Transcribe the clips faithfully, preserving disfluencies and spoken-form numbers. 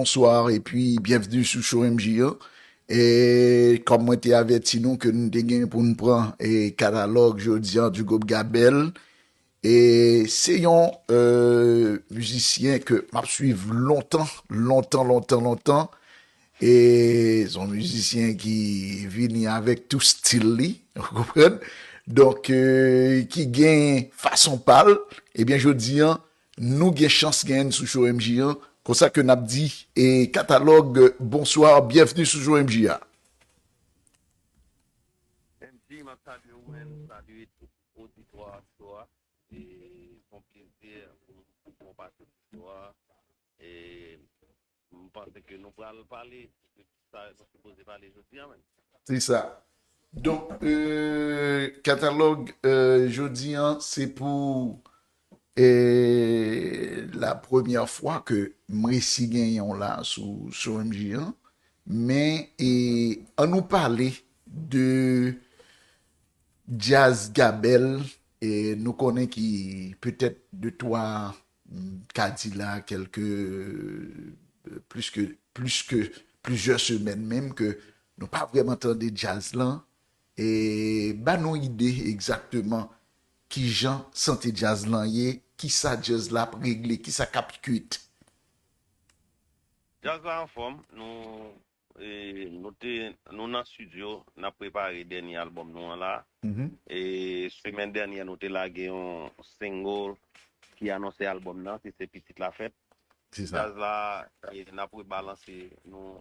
Bonswa epi byenvni sou Show M J an. E kòm mwen te avèti nou ke nou te gen pou n pran e katalòg jodi an du groupe Gabel. E se yon e, mizisyen ke m ap swiv lontan, lontan, lontan, lontan. E se yon mizisyen ki vini avèk tout stil li, ou konprann? Donk, e, ki gen fason pa l. Ebyen, jodi an, nou gen chans genyen l sou Show M J an. Konsa ke n ap di, e katalòg, bonswa, byenvni sou Show M J a. M J, m ap salye ou menm, salye tout oditwa a. E se yon plezi pou nou pase sou show a. E m panse ke nou pral pale de sa nou sipoze pale jodi a menm. Se sa. Donk, e, katalòg e, jodi an, se pou e, la premyè fwa ke m resi genyen w la sou, sou M J an. Men, e, ann nou pale de djaz Gabel, e nou konnen ki petèt de twa, m ka di la, kèlke, plis ke, plis ke plizyè semèn menm ke nou pa vrèman tande djaz lan. E ba nou ide egzakteman kijan sante djaz lan ye, kisa djaz la ap regle, kisa k ap kwit. Djaz la anfòm, nou, e, nou te, nou nan estidyo, n ap prepare dènye albòm nou an la. E semèn dènyè, nou te lage yon single ki anonse albòm nan, ki se Pitit Lafèt. Se sa. Djaz la, e, n ap rebalanse, nou,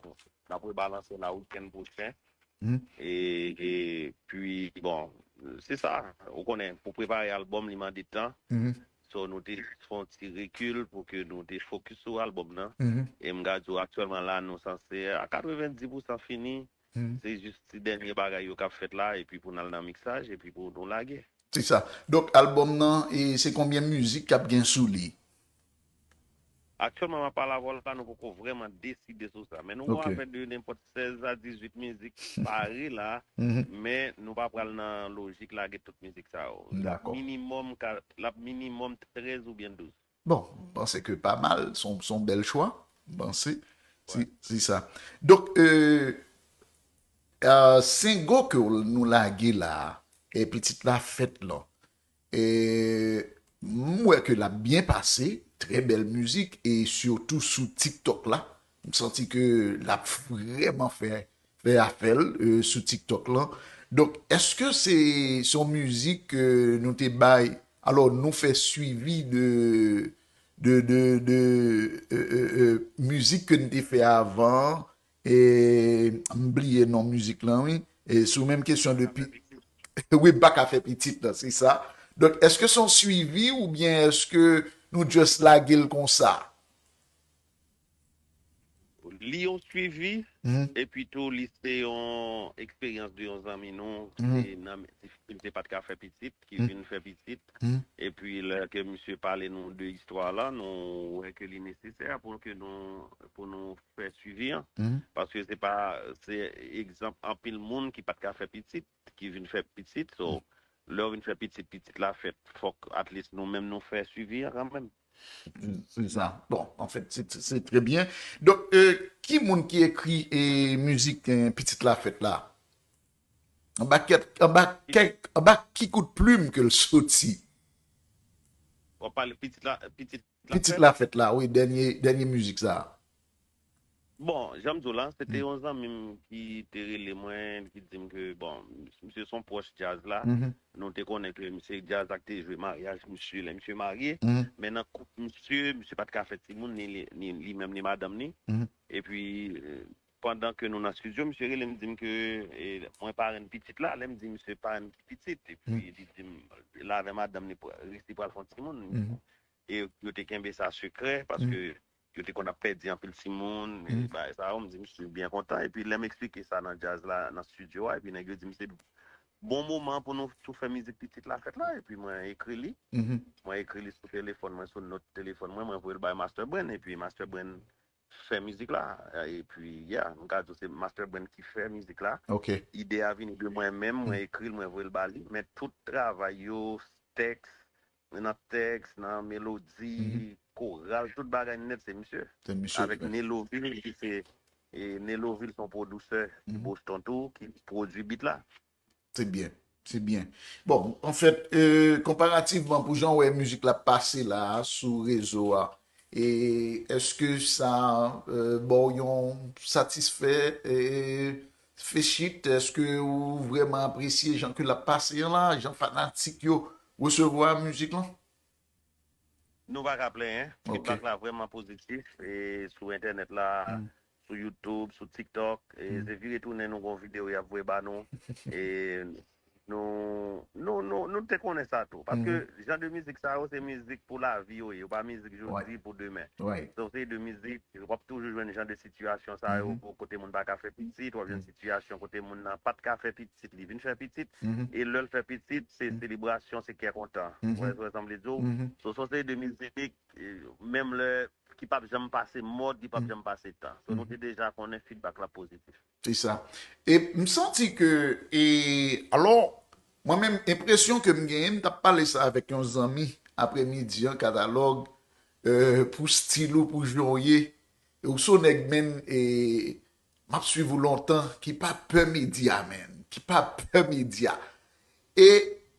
n ap rebalanse la wikenn pwochen. E, e pi, bon, se sa. Ou konnen, pou prepare albòm, li mande tan. So, nou te fè yon ti rekil pou ke nou te fokis sou albòm nan. E m ka di w, aktyèlman la, nou sanse a katrevenndis pousan fini. Se jis ti dènye bagay yo k ap fèt la, epi pou n al nan miksaj, epi pou nou lage. Se sa. Donk, albòm nan, e se konbyen mizik k ap gen sou li? Aktyèlman, m ap pale avè w la, nou poko vrèman deside sou sa. Men nou gon afè de nenpòt sèz a dizuit mizik pare la, men nou pa pral nan lojik lage tout mizik sa yo. L ap minimòm, ka, l ap minimòm trèz oubyen douz. Bon, m panse ke pa mal, se yon, se yon bèl chwa. M panse, se, se sa. Donk, e, e, single ke nou lage la, e Pitit Lafèt lan, e, m wè ke l ap byen pase, trè bèl mizik, e sitou sou TikTok la, m santi ke l ap vrèman fè, fè afè l, e, sou TikTok lan. Donk, èske se, se yon mizik ke nou te bay, alò, nou fè swivi de, de, de, de, e, e, e, mizik ke n te fè avan, e, m bliye non mizik lan, wi. E sou menm kesyon de pi-, wi, M pa ka fè pitit lan, se sa. Donk, èske se yon swivi oubyen èske nou just lage l konsa? Li yon swivi, epi tou li se yon eksperyans de yon zanmi nou ki te nan difikilte, pa t ka fè pitit, ki vin fè pitit. Epi lè ke misye pale nou de istwa la, nou wè ke li nesesè pou ke nou, pou nou fè swivi an. Paske se pa, se egzanp anpil moun ki pa t ka fè pitit, ki vin fè pitit. So, lè w vin fè pitit, pitit la fèt, fòk at least nou menm nou fè swivi an kanmenm. Se sa. Bon, anfèt, se, se, se trè byen. Donk, e, ki moun ki ekri, e, mizik, e, Pitit Lafèt la? Anba kèk, anba kèk, anba ki kout plim ke l soti? W ap pale Pitit la, Pitit Lafèt? Pitit Lafèt la, wi, dènye, dènye mizik sa. Bon, jan m di w la, se te yon zanmi m ki te rele mwen, ki di m ke, bon, misye se yon pwòch djaz la. Nou te konnen ke misye djaz la k te jwe maryaj misye lè misye marye. Men nan koup misye, misye pa t ka fè timoun, ni li, ni li menm, ni madanm ni. Epi, e, pandan ke nou nan estidyo, misye rele m, di m ke, e, mwen parenn pitit la. Lè m di misye parenn ki pitit, epi li di m, l avè madanm ni, resi pral fè yon timoun. E yo te kenbe sa sekrè, paske yo te konn ap pèdi anpil timoun, e bagay sa yo. M di misye byen kontan. Epi lè m eksplike sa nan djaz la, nan estidyo a, epi nèg yo di m se bon moman pou nou tou fè mizik Pitit Lafèt la, epi mwen ekri li. Mwen ekri li sou telefòn mwen, sou nòt telefòn mwen, mwen voye l bay Master Brain, epi Master Brain fè mizik la. Epi, yeah, m ka di w se Master Brain ki fè mizik la. Ide a vini de mwen menm, mwen ekri l, mwen voye l ba li, men tout travay yo, tèks, nan tèks, nan melodi, koral, tout bagay nèt, se misye. Se misye, avèk Nelovil, ki se, e, Nelovil se yon pwodiktè ki Boston tou, ki pwodui beat la. Se byen, se byen. Bon, anfèt, euh, konparativman pou jan w wè mizik la pase la sou rezo a, e èske sa euh, ba w yon satisfè e fechit? Èske ou vrèman apresye jan ke l ap pase an la, jan fanatik yo resevwa mizik lan? Nou pa ka plenyen. Feedback la vrèman pozitif e sou entènèt la, sou YouTube, sou TikTok. E se vire tounen nou gon videyo y ap voye ba nou. E nou nou nou nou te konnen sa tou. Paske jan de mizik sa yo, se mizik pou lavi yo ye. Yo pa mizik jodi pou demen. Se yon seri de mizik, w ap toujou jwenn jan de sitiyasyon sa yo, kote moun pa ka fè pitit, w ap jwenn sitiyasyon kote moun nan pa t ka fè pitit, li vin fè pitit. E lè l fè pitit, se selebrasyon, se kè kontan. Ou wè sa m vle di w? So, se yon seri de mizik, e, menm lè ki p ap janm pase mòd, li p ap janm pase tan. So, nou te deja konnen feedback la pozitif. Se sa. E m santi ke, e, alò, mwen menm, enpresyon ke m genyen, m t ap pale sa avèk yon zanmi aprèmidi an, Katalòg, euh, pou stil ou, pou jan w ye. E ou se yon nèg, menn, e, m ap swiv ou lontan, ki pa pè medya, menn, ki pa pè medya. E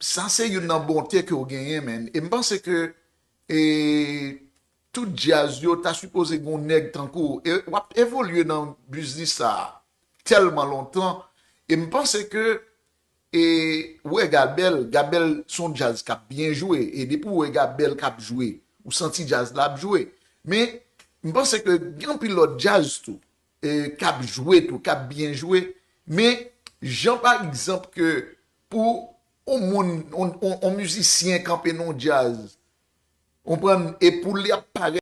sa se youn nan bonte ke w genyen, menn. E m panse ke, e, tout djaz yo ta sipoze gen yon nèg tankou w. E w ap evolye nan biznis sa a tèlman lontan. E m panse ke, e, ou wè Gabèl, Gabèl se yon djaz k ap byen jwe. E depi w wè Gabèl k ap jwe, ou santi djaz la ap jwe. Men, m panse ke gen anpil lòt djaz tou, e, k ap jwe tou, k ap byen jwe. Men, jan pa egzanp ke pou yon moun, yon, yon, yon mizisyen kanpe nan yon djaz, konprann, e pou li ap parèt